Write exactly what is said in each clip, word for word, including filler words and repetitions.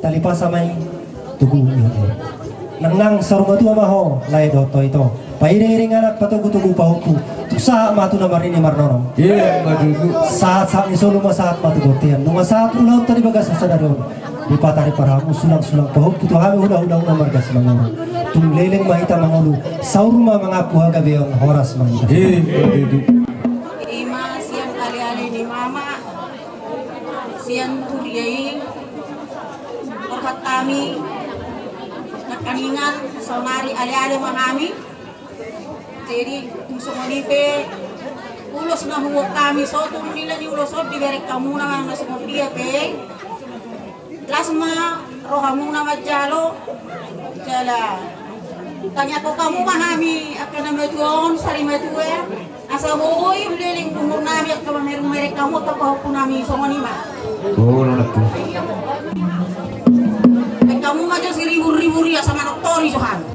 Talipasa ma i tu guru i. Nangnang saur matua ma ho, lae dohot ito. Pairing-iring anak, patogu-togu pahompu. Tung sahat ma tu na marnini marnono. Iya, ma tutu. Sahat-sahat ni solu ma sahat ma tu bontean. Nunga sahat ulaonta di bagasan sadari on. Dipatari parhamu sulang-sulang pahompu tu hami hula-hula na marga Simanjorang. Tung leleng ma hita mangolu, saur ma mangampu hagabeon, horas ma hita. Iya, ma tutu. Ima sian ale-ale ni mama, sian huria i, borhat hami, nangkiningan, saonari ale-ale ma hami. Jadi, tung songon i pe, ulos na huboan hami, so tung nilai ni ulos on dibereng hamuna manang na songon dia pe. Las ma rohamuna manjalo, jala tangiangkon hamu ma hami angka na matua on, sari matua, asa boi leleng umur nami angka mamereng-mereng hamu angka pahompu nami, songon i ma. Boha na tutu. Bereng hamu ma jo siribur-ribur i asa manongtong i jo hami.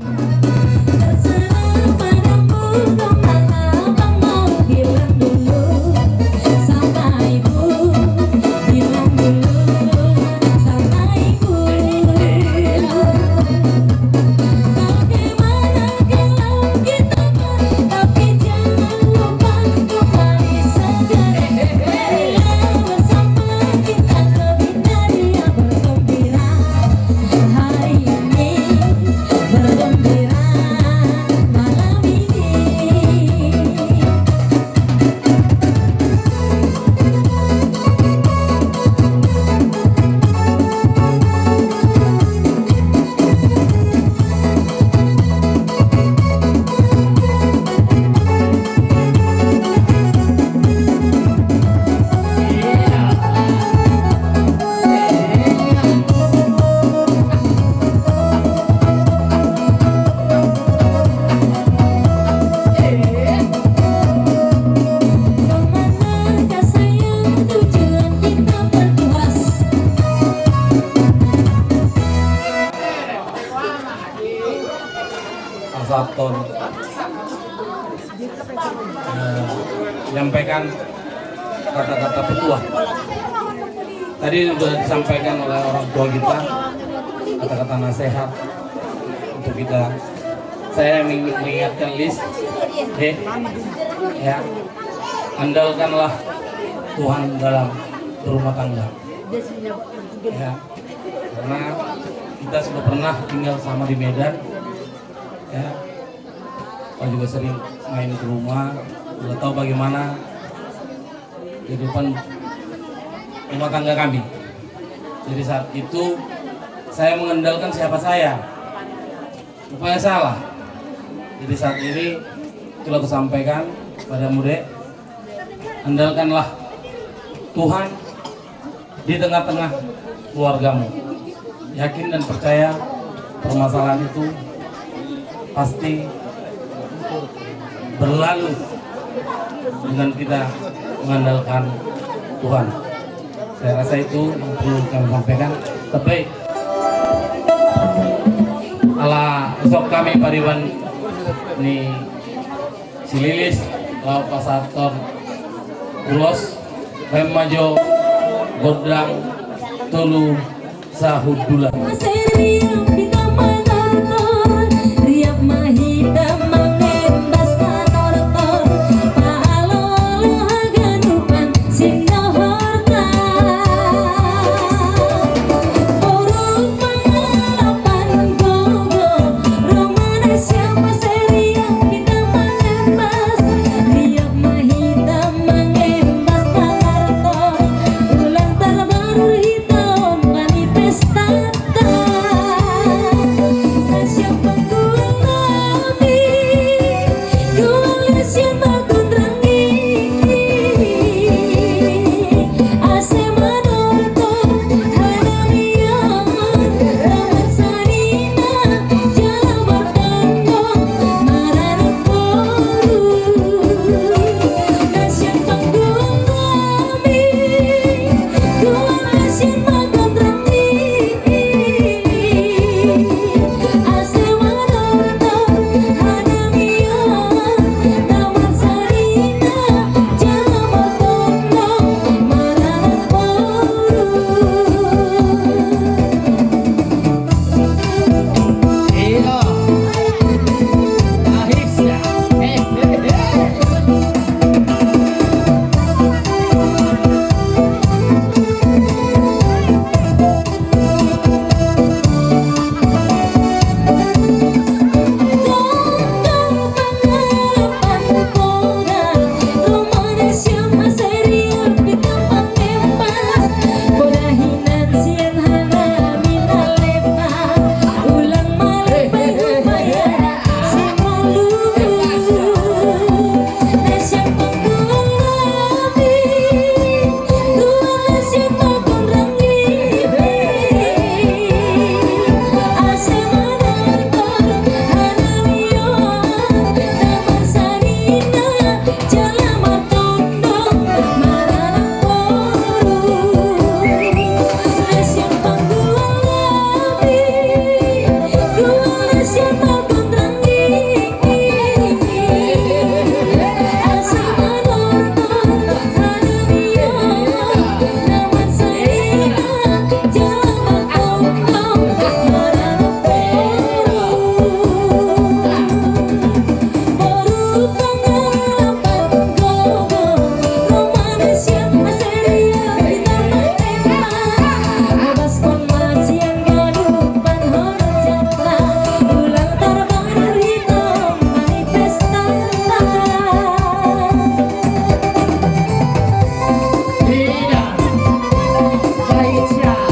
Pasahathon, eh, menyampaikan kata-kata petua. Tadi sudah disampaikan oleh orang tua kita, kata-kata nasihat untuk kita. Saya meng-, mengingatkan Lis, Dek, ya, andalkanlah Tuhan dalam berumah tangga. Ya, karena kita sudah pernah tinggal sama di Medan, ya. Saya juga sering main ke rumah, sudah tahu bagaimana kehidupan rumah tangga kami. Jadi saat itu saya mengandalkan siapa saya. Rupanya salah. Jadi saat ini itulah kusampaikan padamu, Dek. Andalkanlah Tuhan di tengah-tengah keluargamu. Yakin dan percaya permasalahan itu pasti berlalu dengan kita mengandalkan Tuhan. Saya rasa itu yang perlu kami sampaikan. Tapi ala esok hami pariban ni si Lilis laho pasahathon ulos, baen ma jo gondang tolu sahundulan. Riap ma hita mangembas na tortor, pahalolo haganupan sinohorta. Uruk mangalapan gogo, ro ma na siap, asa riap hita mangembas. Riap ma hita mangembas na tortor, ulang tarbaru hita on manifestanta. Na siap Baskon ma sian ganup panghorjata, ulang tarbaru hiton manifestanta. Ida, baik siap.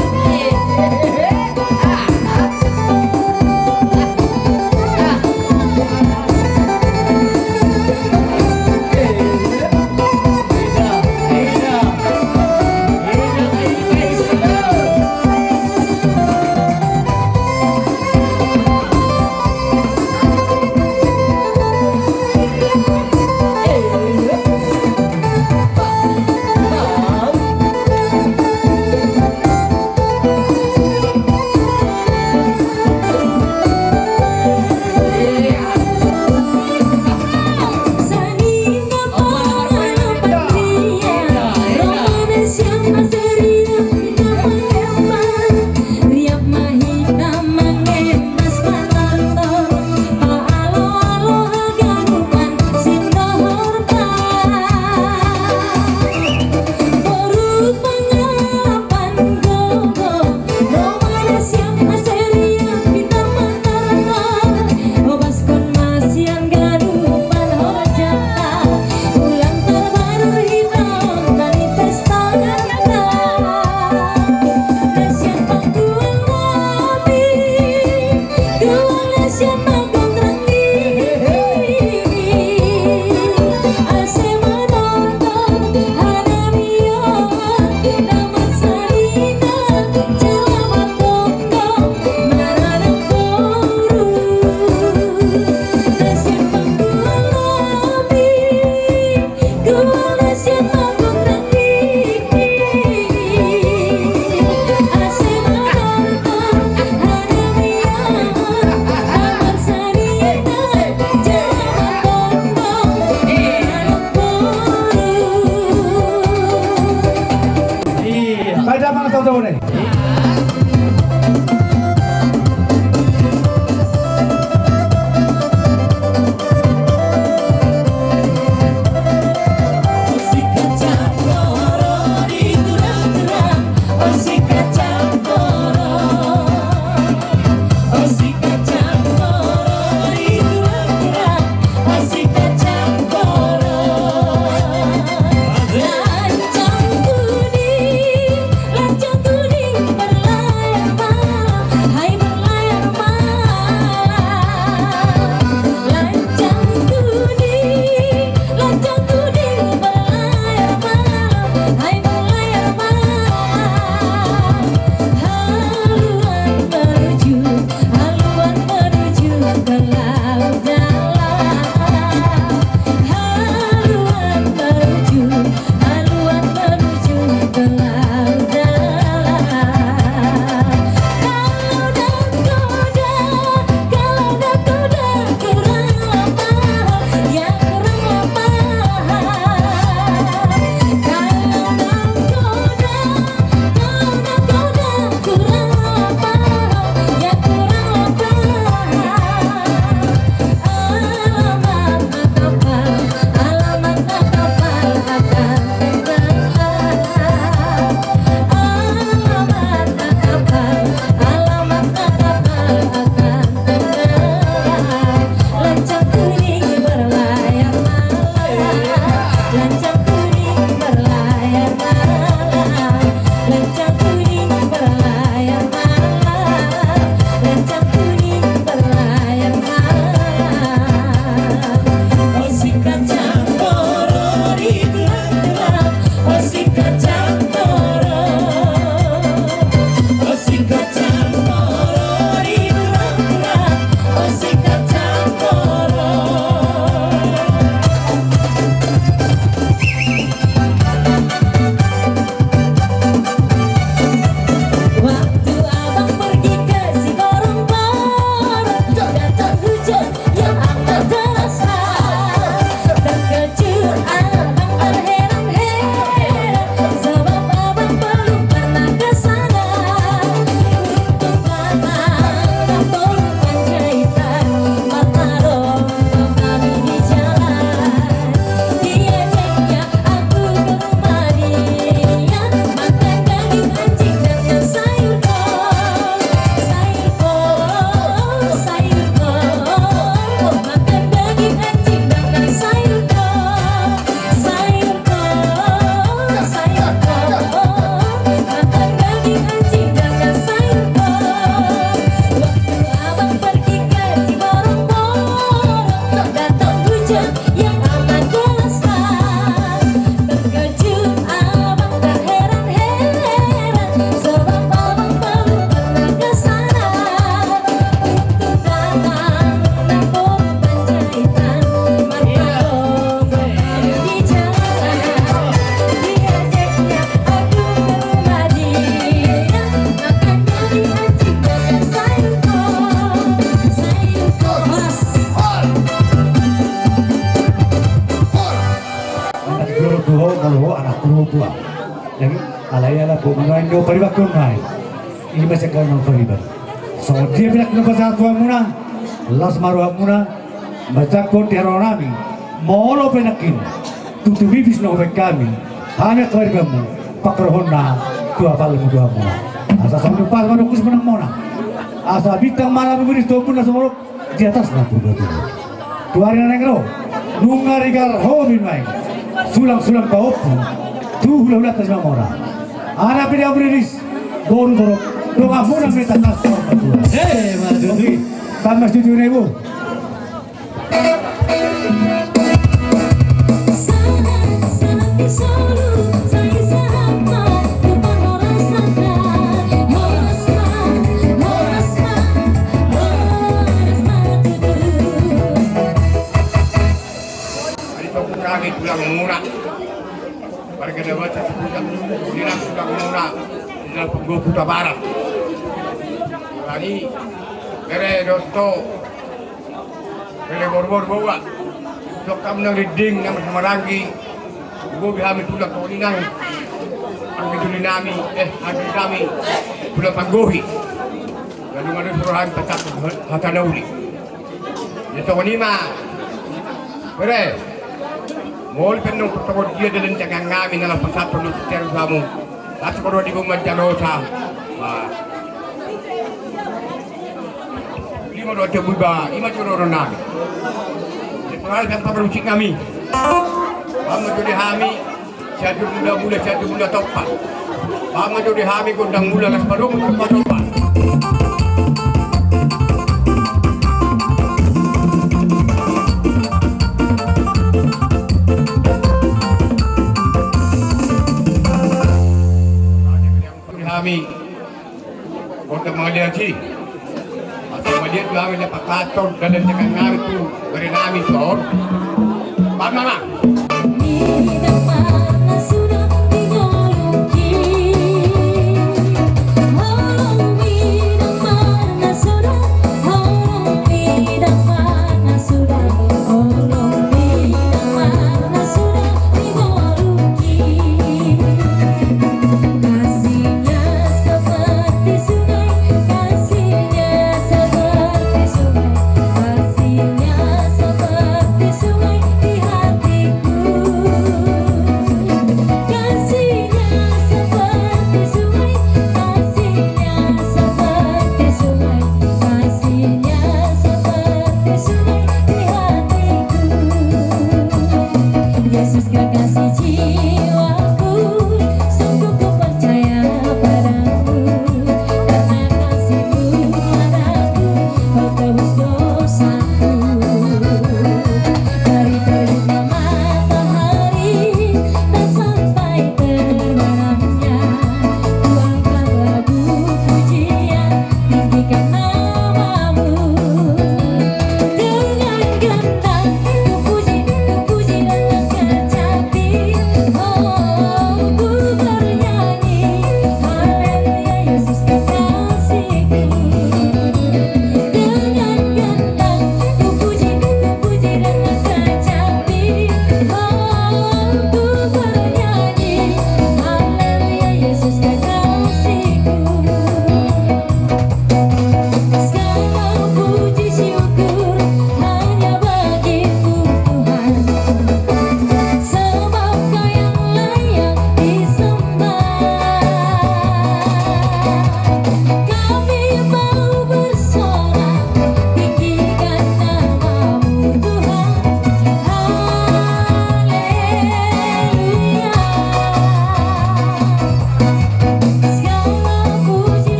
Paribankon nai, i ma sian hami na pariban. Songon dia pe nangkin pasahat rohamuna, las ma rohamuna, manjangkon di haroro nami, molo pe nangkin tutu bibis na hubaen hami, hami angka paribanmu, pangkorhonna tu apalmu tu hamuna. Asa songon i pas ma dohononku simonang-monang. Asa bintang ma na rumiris tu ombun na sumorop di atas na purba tubu. Tu ari na naeng ro, nunga rigar ho be nuaeng, sulang-sulang pahompu tu hula-hulanta Simamora. Anak pe dia beriris, boru torop, donganmuna ma i tangkas. Eh, ma tutu i. Tamba situtu na ibu. Sahat, sahat di solu, sai sahat ma tu parhorasan. Horas ma, horas ma, horas ma tutu. Ari tongtong hami tulang muna. Warga dewasa seputar. Ini nang tulang muna. Di dalam penggoku tabaran. Lagi. Bere dosto. Bere borbor bawa. Sokam na riding na marhamaranggi. Bobi hami tulang kau inang. Anggi tuli nami, eh, anggi nami. Tulang panggohi. Lalu ngadu suruh hami patak hata na uli. Jadi songon i ma. Bere. Molo pe nunga songon dia dalan tangan nami na lapas satu lu setia hamu. Langsung baru di rumah jalosa. Wah. Lima dua cobu ba, ima jolo nami. Sekolah dan pabrusik nami. Bang jodi hami, satu mula-mula, satu mula topa. Bang jodi hami gondang mula las padong, topa-topa. Hami. Kota maliat i. Asa maliat do hami na pasahathon dalan tangan nami tu bere nami son. Paham ma?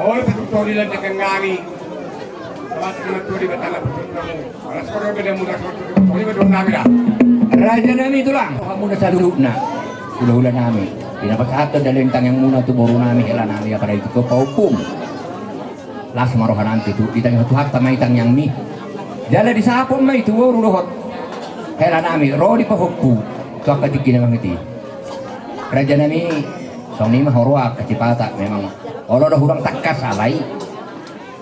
Molo pe tu tori lan dagang nami. Raja nami tulang, hulahula nami, di na pasahathon dalehon tangiangmuna tu boru nami, hela nami, apala i tu pahompum. Las ma roha nami tu, ditangiang Tuhanta ma i tangiangmi. Jala disahapon ma i tu boru dohot hela nami ro di pahompu tu angka tingki na manget i. Raja nami, songon i ma huroha angka sipata, memang olo do hurang tangkas alai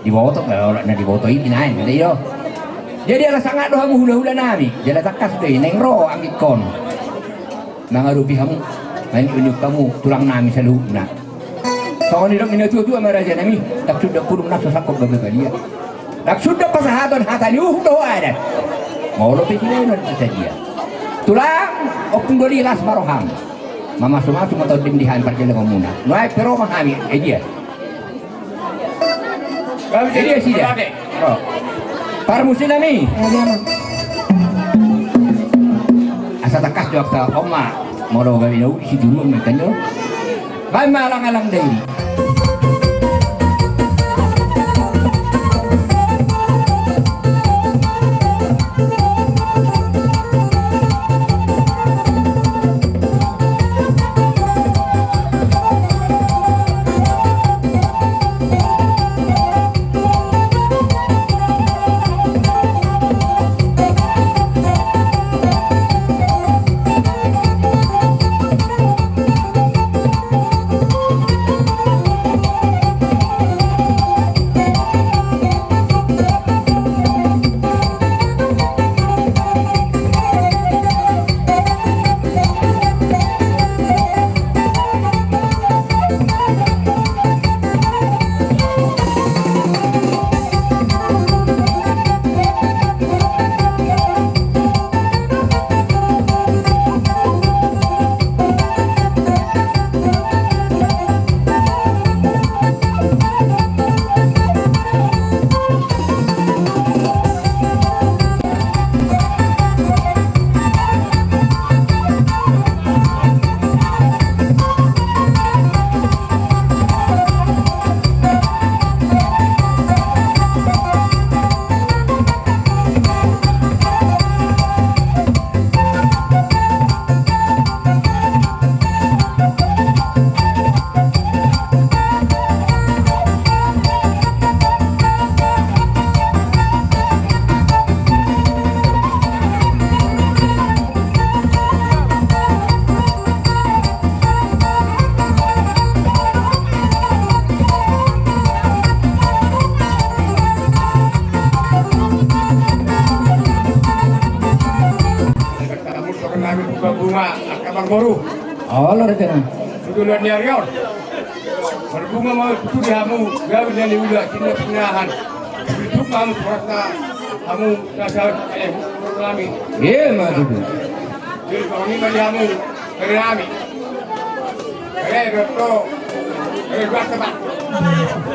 diboto, eh, olo na diboto i binaen, i do. Jadi ala sangap do hamu hulahula nami, jala tangkas do i naeng ro anggingkon mangadopi hamu, mangiungiungi hamu tulang nami saluhutna. Songon nidok ni natuatua ma raja nami, ndang suda pudun na so sangkot gabe balian. Ndang suda pasahaton hata ni uhum dohot adat. Molo pe sibaenon sadia. Tulang, ompung doli, las ma roham. Mamasumasu ma tondim di hami parjolo mamuna. Nuaeng pe ro ma hami, eh, dia. Jadi ya sida. Parmusi nami. Asa tangkas jo angka on ma. Molo gabe na uli situruon ma ikan jo. Baen ma alang-alang dairi. Bunga-bunga, angka parboru. Olo, raja nami. Sudah lihat ni ari on. Marbunga ma tutu di hamu, gabe na niula, sinna pinahan. Tutu ma hamu, horas ma hamu, nasa, eh, nami. Ima tutu. Jadi, songon i ma di hamu, bere nami. Bere, dohot, bere, biasa, Pak.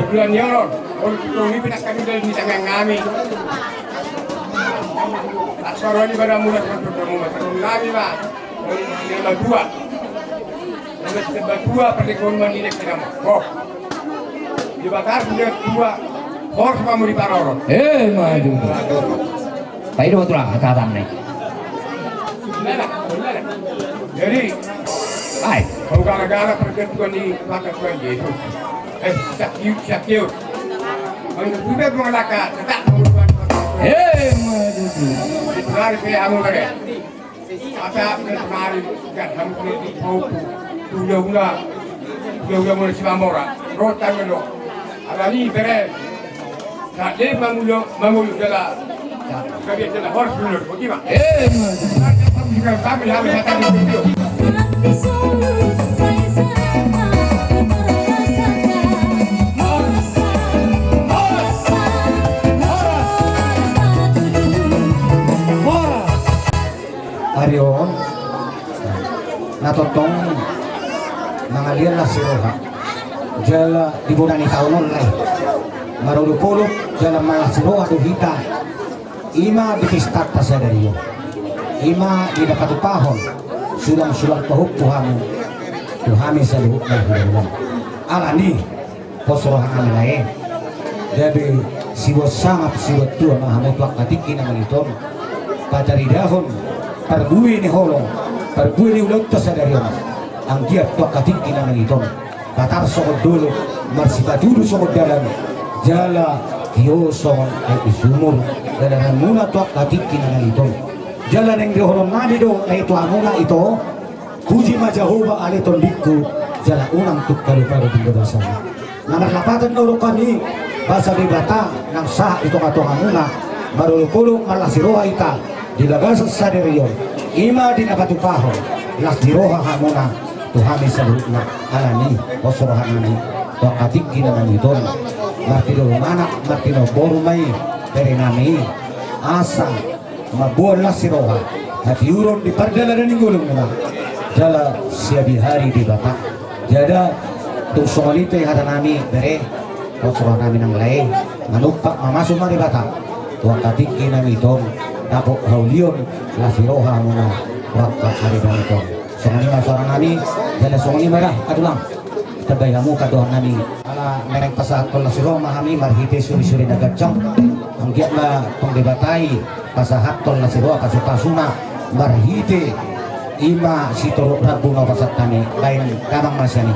Bulan ni on, olo, tutu ni pinangkami dari ni tangan nami. Asal ni pada mula, sampai ketemu, masa nami, Pak. Di Batua. Di Batua, pernikahan mandi dek kita, Pak. Oh. Di Batar, di Batua. Horas ma hamu diparorot. Ima tutu. Paido ma tulang, catatan ni. Jadi, ai, kalau gara-gara perketuan di mata Tuhan Yesus. Eh, Sakius, Sakius. Kalau sudah mengelakar, tetap mengurusan. Ima tutu. Itu harus saya anu, ya. Asa, kemarin, kan, hamu kena di pau, udah, udah, udah, udah, mulai si Mamora, rotan dulu. Alani, bere, nah, dia mangulu, mangulu jala, nah, kami jala horas dulu, bagaimana? Eh, kami, kami, kami, kami, kami, Ari on, na tongtong mangalian las ni roha, jala di bona ni taon on lae, marolopolop jala malas ni roha do hita, ima di pestanta sadari on, ima di na patupahon, sulang-sulang pahompu hamu, tu hami saluhutna hulahulam. Alani, pos roha nami lae, gabe Siboan sangap siboan tua ma hamu tu angka tingki na mangihut on. Pataridahon parbue ni holong, parbue ni ulaonta sadari on. Anggiat tu angka tingki na mangihut on, patar songon dolok, marsipatudu songon dalan, jala tio songon aek ni sumur dalananmuna tu angka tingki na mangihut on. Jala naeng dohononnami do na i tu hamuna, ito. Puji ma Jahowa ale tondingku, jala unang tung kalupa do binda basana. Na marlapatan do hami, basa Debata nang sahat di tongatongamuna, marolopolop marlas ni roha hita di bagasan sadari on, i ma di na patupahon las ni roha hamuna tu hami saluhutna. Alani i pos rohanami tu angka tingki na mangihut on, martinodohon anak martinodohon boru ma i berenami, asa mamboan las ni roha, hatiuron di pardalanan ni ngolumuna, jala siabihari Debata. Jala tung songon i pe hatanami bere, pos rohanami nang lae, manumpak mamasu ma Debata tu angka tingki na mangihut on, dapot haulion las ni roha hamuna tu angka ari na mangihut on. Songon i ma suaranami. Jala songon i ma da hatulang, tambai hamu pandohannami. Ala naeng pasahathon las ni roha ma hami marhite surisuri na ganjang. Anggiat ma tong Debata i pasahathon las ni roha pasupasuna marhite i ma sitorop rambu na hupasahat hami. Baen damang ma sian i.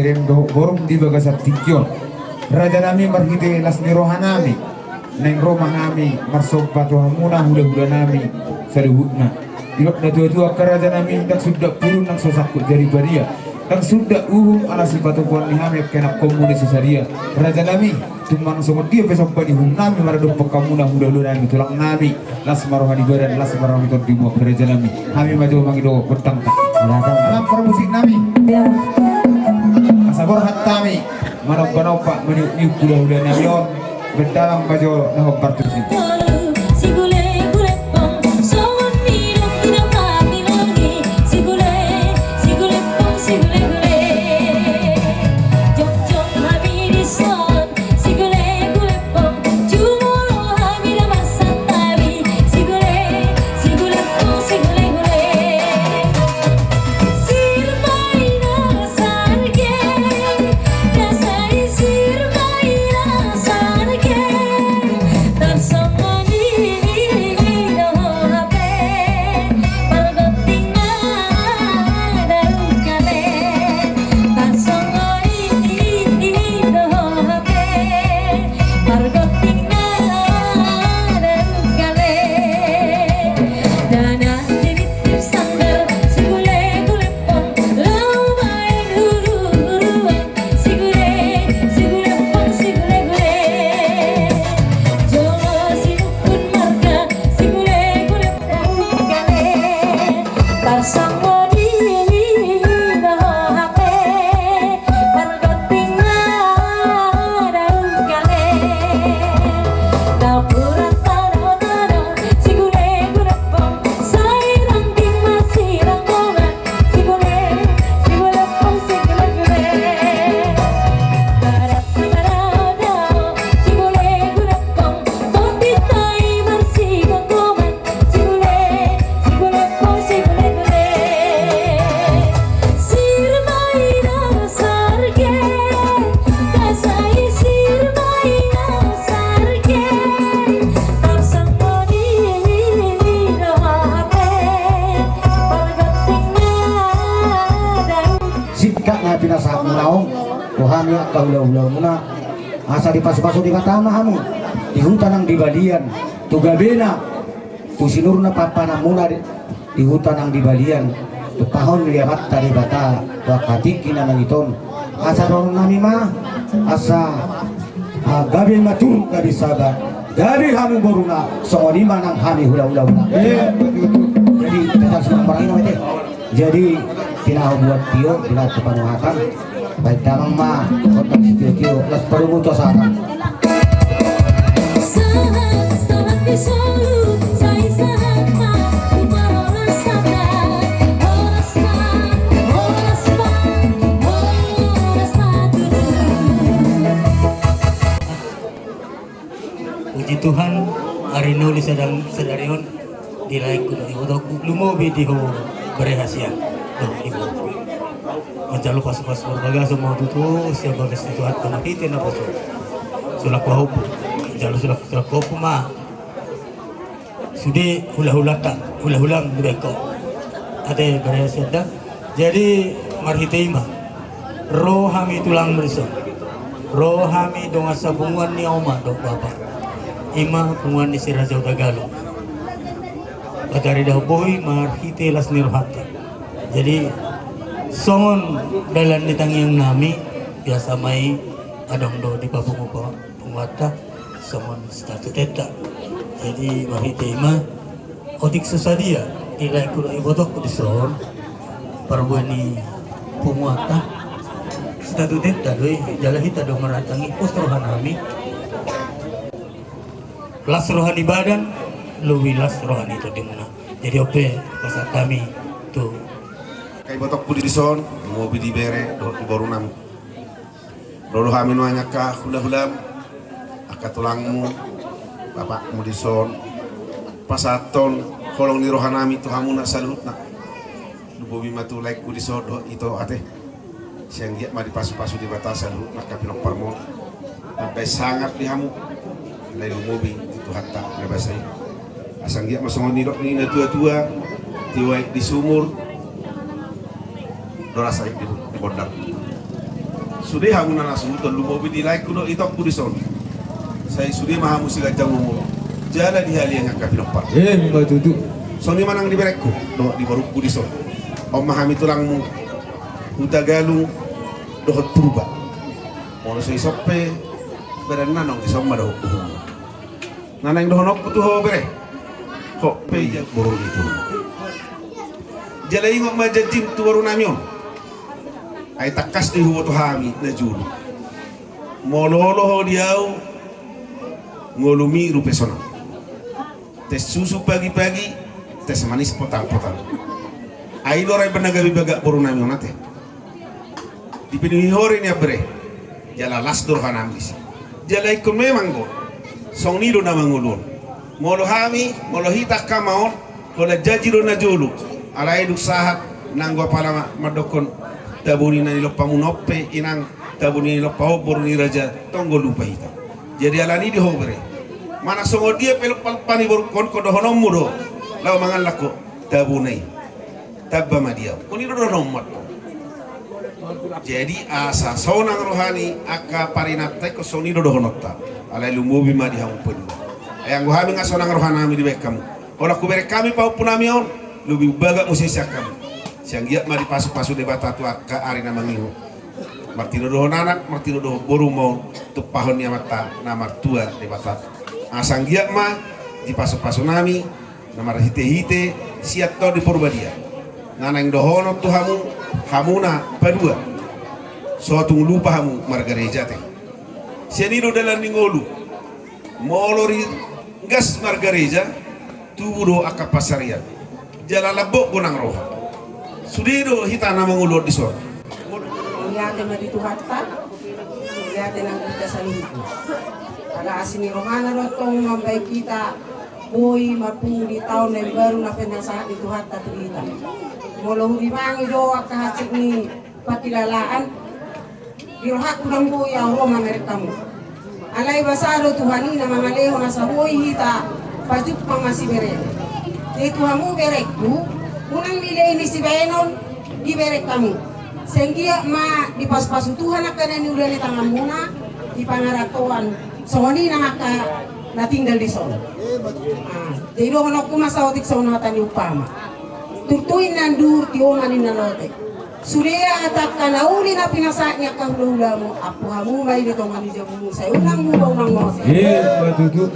berem dohot borum di bagasan tingki on. Raja nami, marhite las ni roha nami, naeng ro ma hami marsomba tu hamuna hula-hula nami saluhutna. Didok na tua-tua angka raja nami, ndang sundat pudun nang so sangkut jari badia, ndang sundat uhum ala sipatupaon ni hami angka ianakhonmu na so sadia. Raja nami, tung manang songon dia pe somba ni uhum nami maradophon hamuna hula-hula nami, tulang nami, las ma roha ni badan, las ma roha ni tondimu angka raja nami. Hami ma jo mangido gondang ta. Alam parmusik nami. Asa borhat hami manomba-nomba, maniuk-niuk hula-hula nami on. Bahen damang ma jo na hombar tusi. Singkat na pinasahatmuna on tu hami angka hula-hulamuna, asa dipasu-pasu Debata ma hamu di huta nang di balian, tu gabena, tu sinurna pahanpahananmuna di, di huta nang di balian, tumpahon ni Amanta Debata tu angka tingki na mangihut on. Asa dohonon nami ma, asa, ah, gabe matua, gabe saba, gabe hamu boruna, songon i ma nang hami hula-hulamuna. Eh, betul, betul. Jadi, kita semua orang ini, Mete. Jadi, pinahu buat tio, pinahu tu panuhatan. Bahen damang ma, gondang sitio-tio, laos padomu tu sahat. Sahat, sahat di solu, sai sahat ma, tu parhorasan, horas ma, horas ma, horas ma tutu. Puji Tuhan, ari na uli sadari on, di laengku dohot ibotongku, lumobi di ho bere hasian dohot ibotongku. Manjalo pasu-pasu marbagason ma tutu, sian bagas ni Tuhanta marhite naposo. Sulak pahompu, manjalo sulak, sulak pahompu ma. Sude hula-hulanta, hula-hulam dibaen ho. Ate bere hasian da. Jadi marhite i ma ro hami tulangmu dison. Ro hami dongan sapunguan ni oma dohot bapa. I ma punguan ni Si Raja Hutagalung. Pataridahan bohi marhite las ni rohanta. Jadi songon dalan ni tangiang nami, biasa ma i adong do dipapungu pa punguanta songon statutenta. Jadi marhite i ma, otik so sadia di laengku dohot ibotongku dison, parbue ni punguanta, statutenta do i, jala hita do marhatangi, pos roha nami. Las roha ni badan, lobi las roha ni tondimuna. Jadi on pe pasahat hami tu angka ibotongku dison, lumobi di bere dohot di boru nami. Ro do hami nuaeng angka hula-hulam, angka tulangmu, bapakmu dison, pasahathon Holong ni rohanami tu hamuna saluhutna. Lumobi ma tu laengku dison dohot ito ate. Sai anggiat ma dipasupasu Debata saluhutna angka pinomparmon. Mambaen sangap di hamu. Alai lumobi di Tuhanta na basa i. Asa anggiat ma songon nidok ni natuatua, tio aek di sumur, doras aek di, di bondar. Sude hamuna na suhut on, lumobi di laengku dohot itongku dison. Sai sude ma hamu siganjang umur jala dihaliangi angka pinompar. Emma tutu. Songon i ma nang di berengku dohot di borungku dison. On ma hami tulangmu Hutagalung dohot Purba. Molo so ison pe berenna, naung dison ma dohot uhumna. Na naeng dohononku tu ho bere, hot pe ia boru ni tulang. Jala ingot ma janjim tu borunami on. Ai tangkas do i huboto hami na jolo. Molo olo ho di au, ngolumi rupe sonang. Tes susu pagi-pagi, tes manis potang-potang. Ai do ra i bana gabe bagak borunami on ate. Dipenuhi ho re nian bere. Jala las do rohanami disi. Jala ingkon memang do. Songon i do na mangolu on. Molo hami, molo hita angka ama on, holan janji do na jolo. Alai dung sahat nanggo apala ma-, mandokkon tabo ni na nilompamuna on pe inang, tabo ni nilompahon boru ni raja, tong do lupa hita. Jadi alani i di ho bere. Manang songon dia pe lompa-lompa ni borungkon, ingkon dohononmu do. Laho mangallang ho tabona i. Tamba ma di au. Songon i do dohononmu antong. Jadi asa sonang roha ni angka parinanta ingkon songon i do dohononta. Alai lumobi ma di hamu padua. Ai anggo hami nga sonang rohanami dibaen hamu, holan hubereng hami pahompunami on, lobi bagak muse sian hamu. Sai anggiat ma dipasupasu Debata tu angka ari na mangihut. Martinodohon anak, martinodohon boru ma on, tumpahon ni Amanta na martua Debata. Asa anggiat ma dipasupasunami na marhite-hite sian Tondi Porbadia. Na naeng dohonon tu hamu, hamuna padua. So tung lupa hamu margareja ate. Sian i do dalan ni ngolu. Molo ringgas margareja, tubu do angka pansarian. Jala lambok do nang roha. Sude do hita na mangolu on dison. Mauliate ma di Tuhanta. Mauliate nang di hita saluhutna. Ala asi ni rohana do tong mambaen hita boi marpungu di taon na imbaru na pinasahat ni Tuhanta tu hita. Molo hurimangi do angka hansit ni pangkilalaan, di rohangku ndang boi au ro mamereng hamu. Alai basa do Tuhan i na mangalehon asa boi hita pajumpang masibereng. Jadi tu hamu berengku, unang nilei ni sibaenon dibereng hamu. Sai anggiat ma dipasupasu Tuhan angka na niula ni tanganmuna di pangarantoan, songon i nang angka na tinggal dison. Ah, jadi dohononku ma saotik songon hata ni umpama. Turtu ninna anduhur, tio ma ninna lote. Sude hata angka na uli na pinasahat ni angka hulahulamu, ampu hamu ma i di tonga ni jabumu, sai unang muba unang mose. Emma tutu.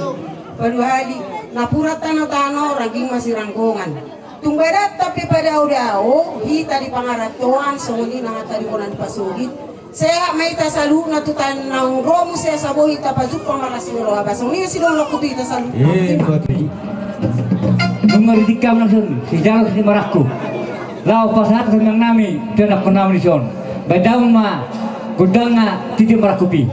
Paduahali, napuran tanotano, rangging ma siranggongan. Tung badanta pe padaodao, hita di pangarantoan, songon i nang angka di bona ni pasogit. Sehat ma hita saluhutna tu tangan na naung ro muse asa boi hita pajumpang marlas ni roha. Songon i ma sidohononku tu hita saluhutna. Emma tutu. Dung mardingka ma nang son, sijalo si marangkup. Laho pasahat hami nang nami, tu anakkonnami dison. Baen damang ma gondangna titi marangkup i.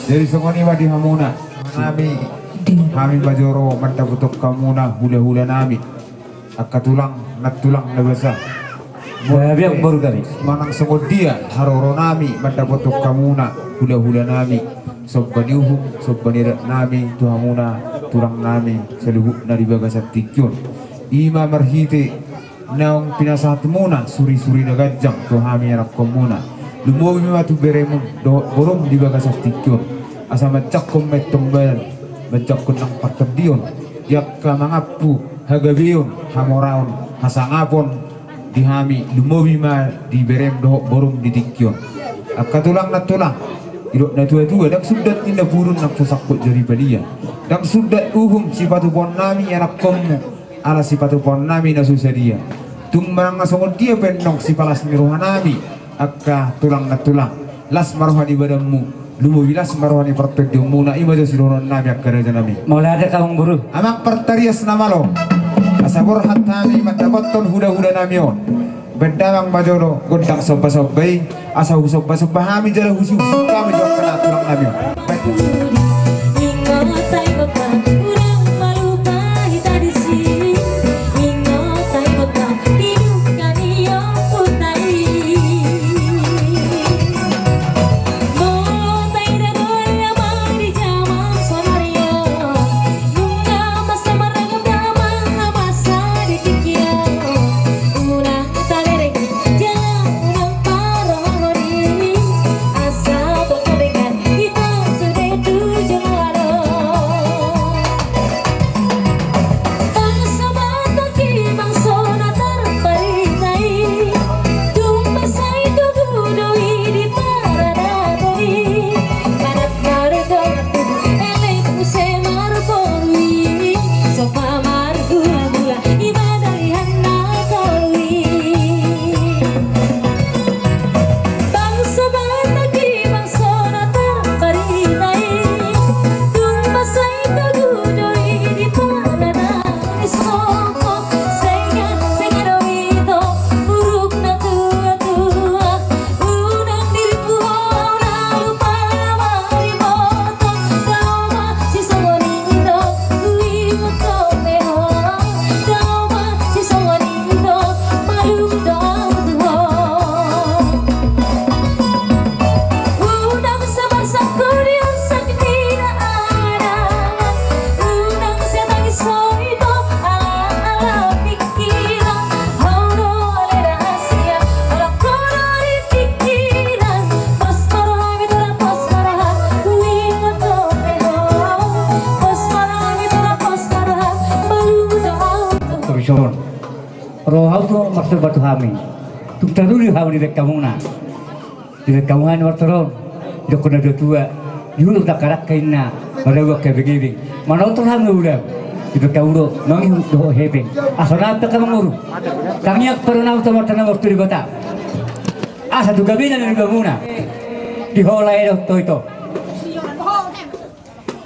Jadi songon i ma di hamuna, nami, hami ma jolo mandapothon hamuna hula-hula nami. Angka tulang, nantulang na basa. Gabe boru gabe. Manang songon dia haroro nami mandapothon hamuna hula-hula nami. Somba ni uhum, somba ni adat nami tu hamuna tulang nami saluhutna di bagasan tingki on. I ma marhite naung pinasahatmuna suri-suri na ganjang tu hami anakkonmuna. Lumobi ma tu beremum dohot borum di bagasan tingki on. Asa manjangkon ma intombal, manjangkon nang partondion. Di angka mangampu hagabeon, hamoraon, hasangapon di hami, lumobi ma di berem dohot borum di tingki on. Angka tulang nantulang, didok na tua-tua, ndang sundat ninna purun nang so sangkot jadi palia. Ndang sundat uhum sipatupaon nami anakkonmu, ala sipatupaon nami na so sadia. Tung manang na songon dia pe annon sipalas ni roha nami, angka tulang nantulang, las ma roha ni badanmu, lumobi las ma roha ni partondionmuna, i ma jo sidohonon nami angka raja nami. Mauliate amang boru. Amang partarias na malo, asa borhat hami mandapothon hula-hula nami on. Baen damang ma jolo gondang somba-somba i, asa husomba-somba hami jala husi-husi hami jo angka tulang nami on. Ingot, ingot, unang malupa hita disi. Ingot, ingot, di dungka ni ompunta i. Molo taida do damang di jaman sonari on, nunga masa marragam damang na masa di tingki on. Unang taberek jala unang parohahon i, asa tongtong denggan hita sude tu joloan on. Bangso Batak i bangso na tarpinta i, tung masa i togu do i di paradaton i. Manat marga tu elek muse marboru i, somba margula-gula i ma dalihan na tolu i. Bangso Batak i bangso na tarpinta i, tung masa i togu do i di paradaton i. Songon senga-senga do ito, muruk na tua-tua. Unang dirimpu ho na lupa na mariboto. Dao ma sisongon i do, huingot dope ho. Dao ma sisongon i do, malum do au tu ho. Unang sabar sangkudi on sangkudi na anak. Unang sai tangis ho ito ala-ala pingkiran. Ho do ale rahasia, holan ho do di pingkiran. Pos ma roham ito, pos ma roham, huingot dope ho. Pos ma roham ito, pos ma roham, malum do au tu ho. Ro au tu ho marsomba tu hami. Tung taruli hami dibaen hamuna. Dibaen hamu hami martoron, didokkon na tua-tua, di ulu dangka-dangka inna, marabu angka ebeng-ebeng. Manortor hami ulaon, dibaen hamu do mangihut dohot hepeng. Asa unang pe hamu manguru. Tangiang parumaen tu Amanta na martua Debata, asa tu gabena ni luluanmuna, di ho lae dohot ito.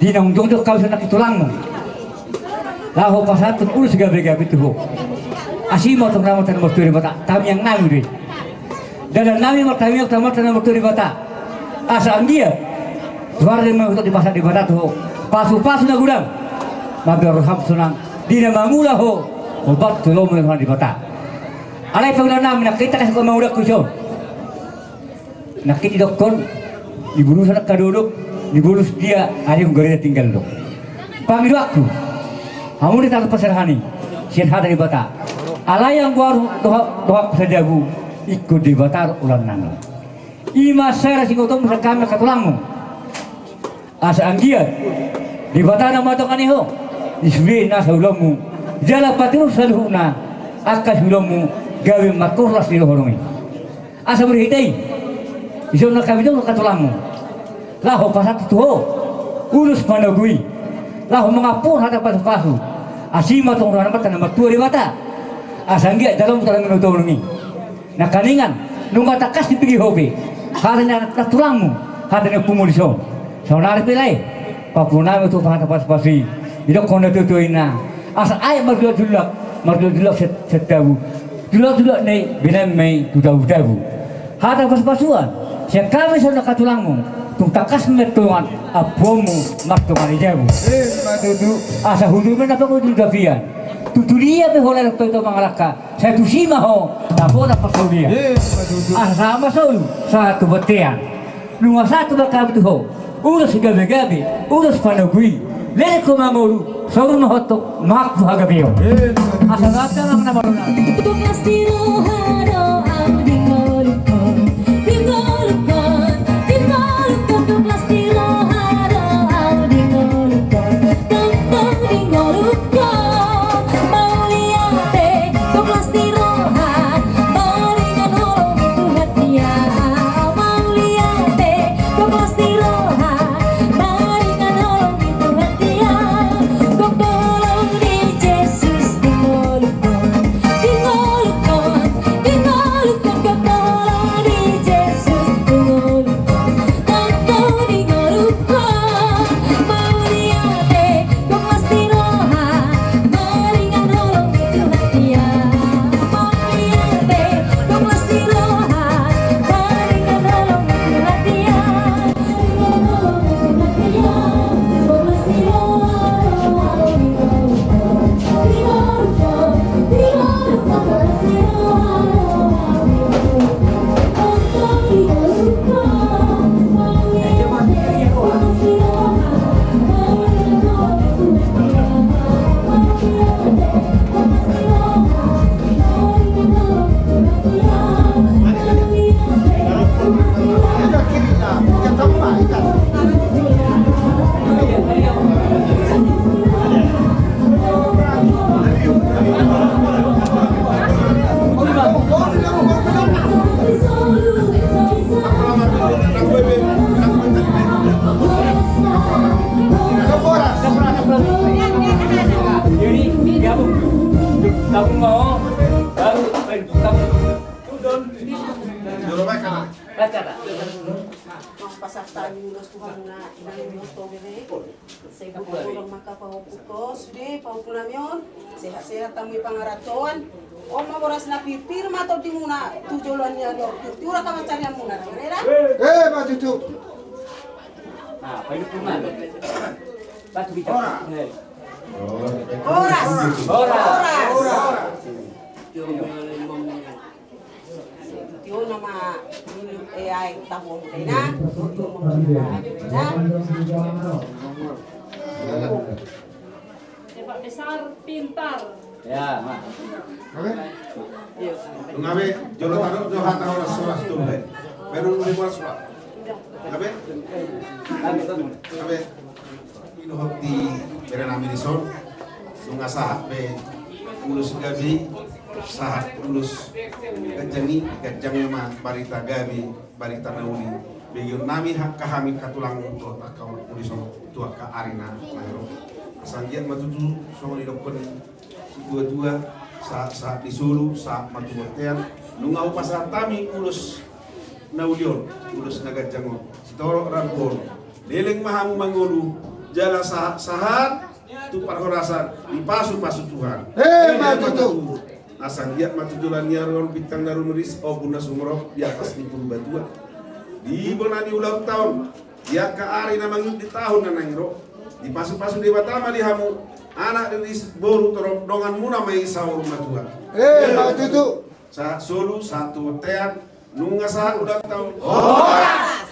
Di na unjung do hami songon nangkin tulangmu, laho pasahathon ulos gabe-gabe tu ho. Asi ma tong Amanta na martua Debata, tangiang nami do i. Dalan nami martangiang tu Amanta na martua Debata, asa anggiat tu ari na mangihut on dipasahat Debata tu ho pasu-pasu na godang, mambahen roham sonang di na mangula ho, hombar tu lomo ni roha ni Debata. Alai pangula nami nangkin, takkas ho mangula ho dison. Nangkin didokkon, niburusan angka dolok, nibolus dia, adong gareda tinggal do. Pangidoanku, hamu do tarlupa sarahan i sian hata ni Debata. Alai anggo ahu dohot, dohot sajabu, ingkon Debata do ulaonnami. I ma sai ra singotom sian hami angka tulangmu. Asa anggiat Debata na matongani ho di sude nasa ulaonmu, jala paturut saluhutna angka siulaonmu gabe markorlas ni roha do i. Asa marhite i, dison ma hami jongjong angka tulangmu, laho pasahat tu ho ulos panogu i, laho mangampuhon hata pasu-pasu. Asi ma tong roha ni Amanta na martua Debata, asa anggiat jaloonmu tu ala ni ulaonmu i. Nangkiningan, nunga tangkas dibege ho be hata ni anak tulangmu, hata ni ompumu dison. Saonari pe lae, pampunami tu hata pasu-pasu i, didokkon na tua-tua inna, asa aek marjulak-julak, marjulak-julak sian, sian tabu. Julak-julak na i binahen ma i tu tabu-tabu. Hata pasu-pasuan sian hami songon angka tulangmu, Tung tangkas ma tongan ampuonmu martonga ni jabu. Ima tutu. Asa hudul ma na pangudi gavian. Tutu dia pe holan tongtong mangalangka. Sai tusi ma ho na bona parsaulian. Ima tutu. Asa sahat ma solu sahat tu bontean. Nunga sahat ma hami tu ho. Ulos gabe-gabe, ulos panogu i. Leleng ho mangolu, saur ma ho tong, mangangku hagabeon. Asa bangga ma na maruna. Tuklas ni roha do au di ngolungkon, di ngolungkon, di ngolungkon. Tuklas ni roha do au di ngolungkon, tongtong di ngolungkon. Mauliate, tuklas ni roha, maringan holong ni Tuhan dia. Mauliate, tuklas ni roha, maringan holong ni Tuhan dia. Gok do holong ni Jesus di ngolungkon, di ngolungkon, di ngolungkon. Gok do holong ni Jesus di ngolungkon, tongtong di ngolungkon. Mauliate, tuklas ni roha, maringan holong ni Tuhan dia. Mauliate, tuklas ni roha, maringan holong ni Tuhan dia. Jadi, gabung. Gabung mau, baru, baru, gabung. Baca, Pak. Pasahat hami ulos tu hamuna, inang ni Oto Bere. Sai bogor ma angka pahompu ho sude, pahompu nami on. Sehat-sehat hamu di pangarantoan. On ma boras na pirpir ma tondimuna tu joloan ni ari on. Pirpir angka pancarianmuna, Bere, da? Ima tutu. Nah, paling cuma. Batu hijau. Horas. Horas. Horas. Horas. Tio nama, eh, ai, tahu, na. Cepat besar, pintar. Ya, Mak. Oke. Nunga be, jolo tano, jolo hata horas, horas tu be. Baru lu horas, Pak. Nunga be? Nunga be? Idohot di bere nami dison, nunga sahat be ulos gabe, sahat ulos ganjang i, ganjang i ma barita gabe, barita na uli. Begeon nami angka hami angka tulang dohot angka ompu dison tu angka ari na naeng ro. Asa anggiat ma tutu songon didokkon ni situa-tua, sahat-sahat ni solu, sahat ma tu bontean, nunga hupasahat hami ulos na uli on, ulos na ganjang on. Sitorop rambu on. Leleng ma hamu mangolu, jala sahat-sahat tu parhorasan, dipasu-pasu Tuhan. Ima tutu. Asa anggiat ma tu joloan ni ari on bintang na rumiris, ombun na sumorop di atas ni Purbatua. Di bona ni ulang taon, di angka ari na mangihut di taon na naeng ro, dipasu-pasu Debata ma di hamu, anak, ri, boru, torop, donganmuna ma i saur matua. Ima tutu. Sahat solu, sahat tu bontean, nunga sahat ulang taon. Horas!